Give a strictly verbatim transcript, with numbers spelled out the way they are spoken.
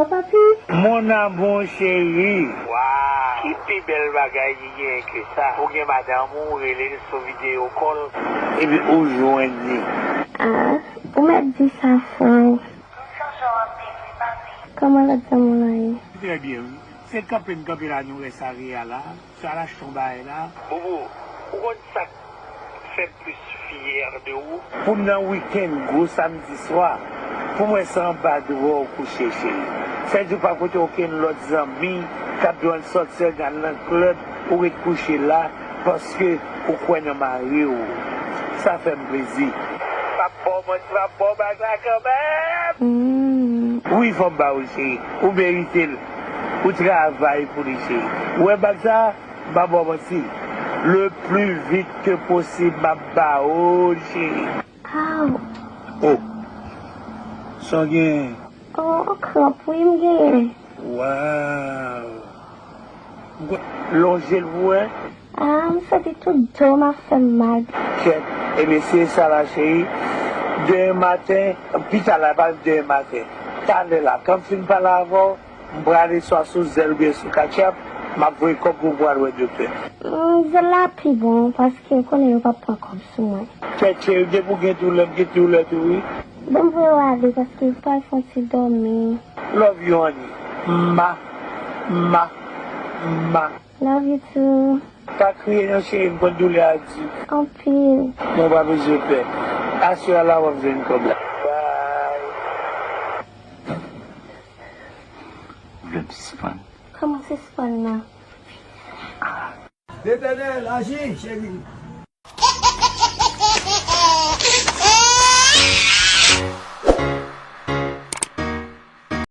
Papi. Mon amour chéri. Waw, ki pi bèl bagay ki genyen ke sa? Ou gen madanm ou, ou rele l sou video call. Epi ou jwenn li. Ah, ou mèt di sa fò. Kòman lòt zanmi w lan ye? Trè byen, wi. Se kanpe n kanpe la nou wè sa Real la. Sa l achte yon bagay la. Boubou, ou konn sa k fè m plis fyè de ou? Pou m nan wikenn gwo samdi swa, pou m wè se anba dwò w kouche cheri. Sèdi w pa pote okenn lòt zanmi k ap di w ann sòti al nan klèb, ou ret kouche la paske ou kwè nan mari w. Sa fè m plezi. M ap ba w manti, m ap ba w bag la kanmenm. Hmm. Wi, fò m ba w l cheri. Ou merite l. Ou travay pou li cheri. Ou wè bag sa? M pa ba w manti. Le plus vite que possible, m ap ba w l cheri. Aw. Oh. Sa w gen? Oh, kranp wi m genyen. Waw. Lonje l pou wè. Ah, m santi tout do m ap fè m mal. Kèt, ebyen se sa la cheri. Demen maten, pita la, pa demen maten. Talè la, kan m fin pale avè w, m prale swa sou Zelle oubyen sou Cash App, m ap voye kòb pou w pral wè doktè. Mm, Zelle la pi bon, paske ou konnen yo p ap pran kòb sou mwen. Kèt cheri, depi w gen doulè, m gen doulè tou wi. Bon, m voye w ale, paske m pral fè yon ti dòmi. Love you, honey. Ma, ma, ma. Love you too. Pa kriye non cheri, m konn doulè a di. Anpil. Mwen pa bezwen pè. Aswè a la w ap jwenn kòb la. Bye. Ou vle m sispann? Kòman sispann nan? Letènèl, aji, cheri.